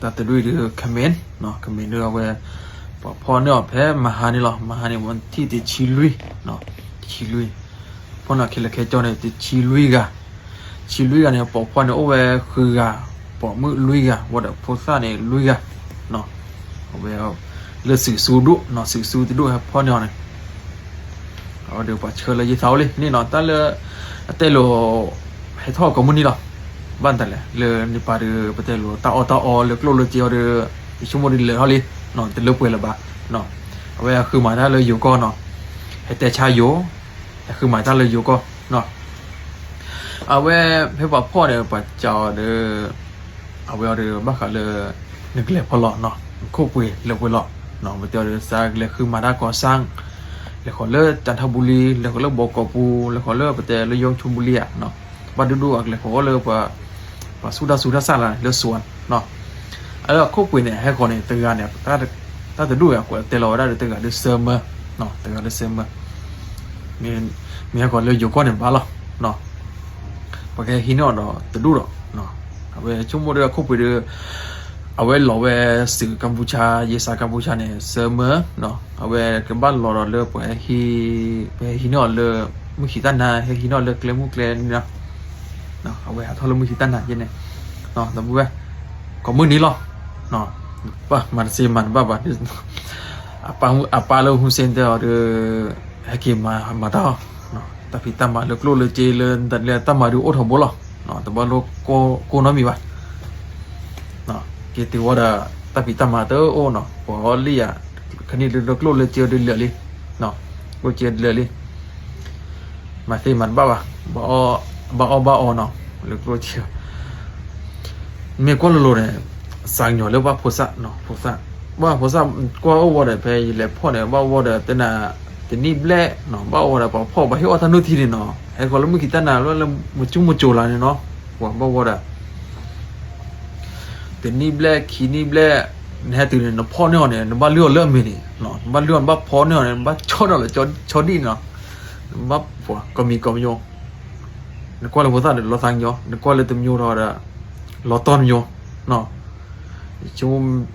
တၢ်တဒူၣ်အံၤဒုး ခမ့ၢ်, ခမ့ၢ်ဒုးအဝဲ ပှၤဖီၣ်န့ၢ်အီၤဖဲမဟါန့ၣ်လီၤ. မဟါန့ၣ် ဝထံၣ်တဆံလွံၢ်, တဆံလွံၢ်, ဖီၣ်န့ၢ်အီၤခဲလၢာ်ခဲဆ့န့ၣ် တဆံလွံၢ်ဂၤ, တဆံလွံၢ်ဂၤန့ၣ် ပိာ်ခွါန့ၣ်အိၣ်ဝဲဃုဂၤ, ပိာ်မုၣ်လွံၢ်ဂၤ, ဝံၤဒီးဖိသၣ်န့ၣ်လွံၢ်ဂၤ, အဝဲ လၢစုးစူဒိၣ်, စုးစူတဒိၣ်ဟဲဖီၣ်န့ၢ်အီၤန့ၣ် အဝဲဒီးပှၤဆှၢလၢယသးအိၣ်လံန့ၣ်နီၤ, တၢ်လၢ အတဲလိာ် ဟဲထီၣ်ကိးမုၢ်နံၤလီၤ. ဘၣ်တလဲၣ် လၢန့ၣ်ပၤဒီး ပတဲလိာ်တၢ်အီၣ်တၢ်အီလၢကျိၣ်လၢစ့အီၤဒီး ယဆိကမိၣ်ဒီးလဲၤထီၣ်လံ, တလၢပှဲၤလၢၤဘၣ်. အဝဲဟဲဃုမၤတၢ်လၢယိၤကီၢ်နီၤ, ဟဲတဲဆါယိၤ, ဟဲဃုမၤတၢ်လၢယိၤကီၢ်နီၤ. အဝဲ ဖဲပှၤဖီၣ်န့ၣ် ပှၤစံးအီၤဒီး အဝဲအီၤဒီး ဘၣ်ဃးလၢ နကလဲၤဖီလီၤနီၤ, နခိၣ်ပှ့ၤလၢပှဲၤလီၤ, ပတဲအီၤဒီး စးကလဲၤဃုမၤတၢ်ကီစၢ်, လဲၤဃီၤလၢကၠၣ်ထၣ်ဘူလံ, လဲၤဃီၤလၢဘီကီးပူၤ, လဲၤဃီၤလၢပတဲလၢယိၤဆိဘူလံဧါ, ဘၣ်ဒိၣ်ဒိၣ်အကလဲၤဃီၤအီၣ်လၢ ပှၤဆူၣ်တၢ်ဆူးတၢ်ဆါလၢ လၢစူၤနီၤ. အလၢအခိၣ်ပှ့ၤန့ၣ် ဟဲဃီၤန့ၣ် တဂၤန့ၣ် တၢ်တဒူၣ်အံၤ ကွဲးတဲလီၤဝဲဒၣ်ဒီး တဂၤဒီးစၢမၢ, တဂၤဒီးစၢမၢ မ့ၢ်ဟဲဃီၤလၢယိၤကီၢ်န့ၣ်ဘၣ်လီၤ. ပှၤကဟဲဟံးန့ၢ်အီၤဒီးတဒူၣ်ဒီး, အဝဲဆိကမိၣ်ဒီးအခိၣ်ပှ့ၤဒီး အဝဲလီၤဝဲစ့ၢ်ကီးကမ်ပူၤကၠၣ်, ယဲစးကမ်ပူၤကၠၣ်န့ၣ် စၢမၢ, အဝဲကဘၣ်လီၤဒီးလၢပှၤဟဲဟံး, ပှၤဟဲဟံးန့ၢ်အီၤလၢ မုၢ်ခံးတၢ်နၤ, ဟဲဟံးန့ၢ်အီၤလၢကျဲမုၢ်ကျဲနၤ, အဝဲဟးထီၣ်လၢမုၢ်ခံးတၢ်နၤယဲန့ၣ်, ဒီပုၢ်ဝဲၢ်, ကိးမုၢ်နံၤလီၤ. ပမၤတစ့မၤတဘၣ်ဘၣ်, အပၢ်လၢ Hun Sen တဲအီၤဒီး ဟဲက့ၤမၤတၢ်အီၣ်, တၢ်ဖံးတၢ်မၤလၢကျိၣ်လၢစ့လၢ လၢတၢ်မၤဒုးအိၣ်ထီဘိလီၤ, တဘၣ်လိၣ်ကိၢ်နီတမံၤဘၣ်. က့ၤတုၤဝဲဒီး တၢ်ဖံးတၢ်မၤတအိၣ်နီၤ, ပှၤအီၣ်လံယၤ, ခန့ၣ်ဒုးလၢကျိၣ်လၢစ့ဒုးလၢာ်လံ, ကျိၣ်စ့ဒုးလၢာ်လံ, မၤသ့မၤတဘၣ်ဘၣ်, ဘၣ်အီၣ်ဘၣ်အီနီၤ, လၢကျိၣ်စ့ မ့ၢ်ကွၢ်လိၤလိၤန့ၣ် စၢ်ကညီၤလၢဘၣ်ဖိသၣ်, ဖိသၣ်, ဘၣ်ဖိသၣ်ကွၢ်အိၣ်ဝဲဒီး ဖဲယလဲၤဖီၣ်န့ၣ် ဘၣ်ဝဲဒီးတဲနၤ, တနံၣ်ဘျဲၣ်, ဘၣ်ဝဲဒီးပှၤဖီၣ်ပှၤဟ့ၣ်အီၣ်တၢ်နုၢ်ထံန့ၣ်နီၤ, ဟဲဃီၤလၢမုၢ်ခံးတၢ်နၤလၢမုၢ်ကၠူမုၢ်ကၠိၤလၢန့ၣ်နီၤ, ပှၤဘၣ်ဝဲဒီး တနံၣ်ဘျဲၣ်ခံနံၣ်ဘျဲၣ်, နဟဲတုၤန့ၣ် နဖီၣ်န့ၢ်အီၤန့ၣ် နဘၣ်လုၢ်အီၤလၢအမဲာ်န့ၣ်, နဘၣ်လုၢ်အီၤ နဘၣ်ဖီၣ်န့ၢ်အီၤန့ၣ် နဘၣ်ဆီၣ်ဒီးလီၤဆီဒံၣ်န့ၣ်နီၤ, နဘၣ်ပှၤကိးမံၤကိးမံၤ, နကွၢ်လၢဖိသၣ်န့ၣ် လီၤသးကညီၤ, နကွၢ်လၢတမံၤဒီး လီၤတီၢ်တမံၤ, ယဆိကမိၣ်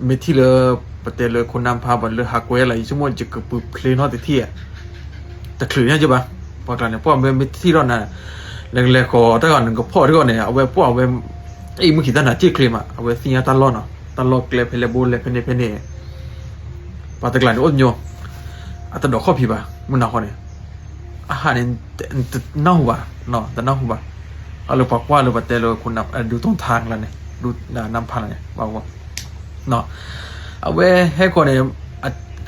မ့ၢ်ထံၣ်လၢ ပတဲလၢခိၣ်နၢ်ဖးဘၣ်လၢဟးကွဲလီၤ ယဆိကမိၣ်ယကပူၤဖျ့နီတထံၣ်ဧါ, တချုးညါကဘၣ်, ပှၤကျါန့ၣ် ပှၤမ့ၢ်မ့ၢ်ထံၣ်ထီၣ်နၤ, နကလဲၤဃီၤတၢ်ဂီၤ နကဖီၣ်တၢ်ဂီၤန့ၣ် အဝဲပှၢ်အဝဲ အံၤမုၢ်ခံးတၢ်နၤစ့ၢ်ချ့မး အဝဲသ့ၣ်ညါတၢ်လီၢ်နီၤ, တၢ်လီၢ်ကျဲဖဲလဲၣ်ဘိလဲၣ်ဖဲန့ၣ်ဖဲန့ၣ်, ပှၤတကျါန့ၣ်အိၣ်တမံၤ, အတဒိးခီၣ်ဖံးဘၣ် မုၢ်နၤဃီန့ၣ် အဟးန့ၣ် တနၢ်ဟူဘၣ်, တနၢ်ဟူဘၣ်, အလၢပှၤကွၢ်လၢပတဲလၢ ဒူတိၢ်ထါကျါန့ၣ် ဒူနၢ်ဖးန့ၣ် ဘၣ်ဝဲ အဝဲဟဲဃီၤန့ၣ်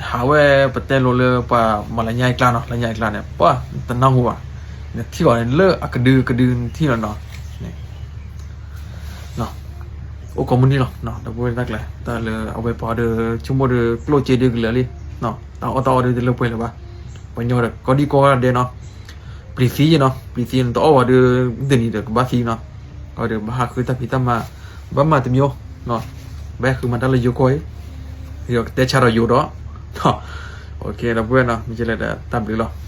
ဟးဝဲပတဲလိၤလၢပှၤမၤလၢညါအကျါနီၤ, လၢညါအကျါန့ၣ် ပှၤတနၢ်ဟူဘၣ်, နထံၣ်အီၤန့ၣ်လၢအကဒုကဒုနထံၣ်လီၤနီၤ, အိၣ်ကိးမုၢ်နံၤလီၤ, ဒီပုၢ်ဝဲၢ်တၢ်ကျါ တၢ်လၢအဝဲပှၤဒီး ဆိကမိၣ်ဒီးကျိၣ်စ့ဒုကလၢာ်လံ, တၢ်အီၣ်တၢ်အီဒုတလၢပှဲၤလၢၤဘၣ်, ပှၤညီဒီးကီဒံကီဒဲနီၤ, ပျံၤသံနီၤ, ပျံၤသံန့ၣ် တအီၣ်ဝဲဒီး တနံၤဒီးကဘၣ်သံနီၤ, အဝဲဒီးဘၣ်ဟးဃုတၢ်ဖံးတၢ်မၤ, ဘၣ်မၤတမံၤ, ဘၣ်ဟဲဃုမၤတၢ်လၢယိၤကီၢ်အံၤ, ဒီးကတဲဆါဒီးယိၤဒီး, ဒီပုၢ်ဝဲၢ်နီၤ မ့ၢ်ကလဲၤဒီးတၢ်ဘျုးလီၤ.